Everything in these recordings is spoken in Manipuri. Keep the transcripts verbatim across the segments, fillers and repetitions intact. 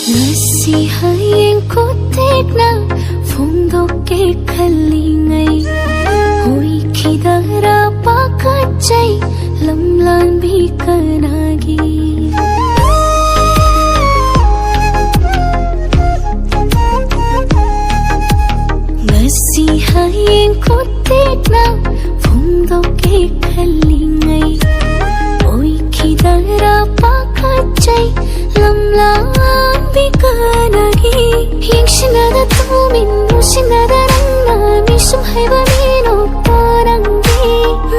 ꯉꯁꯤ ꯍꯌꯦꯡ ꯈꯨꯠꯊꯦꯛꯅ ꯐꯣꯡꯗꯣꯛꯀꯦ ꯈꯜꯂꯤꯉꯩ, ꯑꯣꯏꯈꯤꯗꯔꯥ ꯄꯥꯈꯠꯆꯩ ꯂꯝꯂꯥꯟꯕꯤ ꯀꯅꯥꯒꯤ? ꯉꯁꯤ ꯍꯌꯦꯡ ꯈꯨꯠꯊꯦꯛꯅ ꯐꯣꯡꯗꯣꯛꯀꯦ ꯈꯜꯂꯤꯉꯩ, ꯑꯣꯏꯈꯤꯗꯔꯥ ꯄꯥꯈꯠꯆꯩ ꯂꯝꯂꯥꯟꯕꯤ ꯀꯅꯥꯒꯤ? ꯌꯦꯡꯁꯤꯟꯅꯗ ꯇꯨꯃꯤꯟ ꯃꯨꯁꯤꯟꯅꯗ ꯅꯪꯅ ꯃꯤꯁꯨꯝ ꯍꯩꯕ ꯃꯤꯅꯣꯛꯄ ꯅꯪꯒꯤ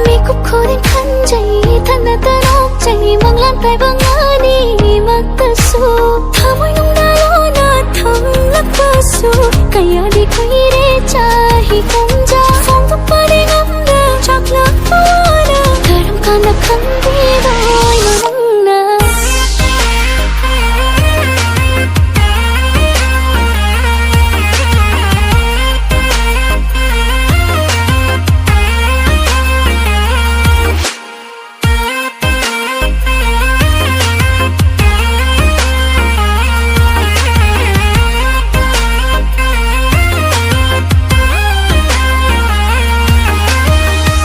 ꯃꯤꯀꯨꯞ ꯈꯨꯗꯤꯡ ꯈꯟꯖꯩ ꯏꯊꯟꯅꯇ ꯅꯣꯛꯆꯩ ꯃꯪꯂꯥꯟ ꯇꯥꯏꯕꯪ ꯑꯅꯤꯃꯛꯇꯁꯨ ꯊꯃꯣꯏꯅꯨꯡꯗ ꯂꯣꯟꯅ ꯊꯝꯂꯛꯄꯁꯨ ꯀꯌꯥꯗꯤ ꯀꯨꯏꯔꯦ ꯆꯍꯤ ꯀꯨꯟꯖꯥ ꯐꯣꯡꯗꯣꯛꯄꯗꯤ ꯉꯝꯗ ꯆꯥꯛꯂꯛꯄ ꯋꯥꯅ ꯀꯔꯝ ꯀꯥꯟꯗ ꯈꯪꯕꯤꯗꯣꯏꯅꯣ ꯅꯪꯅ?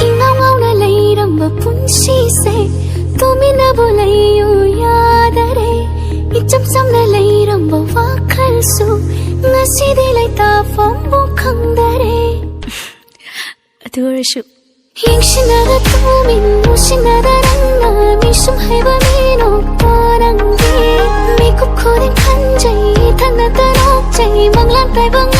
ꯏꯉꯥꯎ ꯉꯥꯎꯅ ꯂꯩꯔꯝꯕ ꯄꯨꯟꯁꯤꯁꯦ ꯇꯨꯃꯤꯟꯅꯕꯨ ꯂꯩꯌꯨ ꯌꯥꯗꯔꯦ꯫ ꯏꯆꯝ ꯆꯝꯅ ꯂꯩꯔꯝꯕ ꯋꯥꯈꯜꯁꯨ ꯉꯁꯤꯗꯤ ꯂꯩꯇꯥꯐꯝꯕꯨ ꯈꯪꯗꯔꯦ꯫ ꯑꯗꯨ ꯑꯣꯏꯔꯁꯨ ꯌꯦꯡꯁꯤꯟꯅꯗ ꯇꯨꯃꯤꯟ ꯃꯨꯁꯤꯟꯅꯗ ꯅꯪꯅ ꯃꯤꯁꯨꯝ ꯍꯩꯕ ꯃꯤꯅꯣꯛꯄ ꯅꯪꯒꯤ ꯃꯤꯀꯨꯞ ꯈꯨꯗꯤꯡ ꯈꯟꯖꯩ ꯏꯊꯟꯅꯇ ꯅꯣꯛꯆꯩ ꯃꯪꯂꯥꯟ ꯇꯥꯏꯕꯪ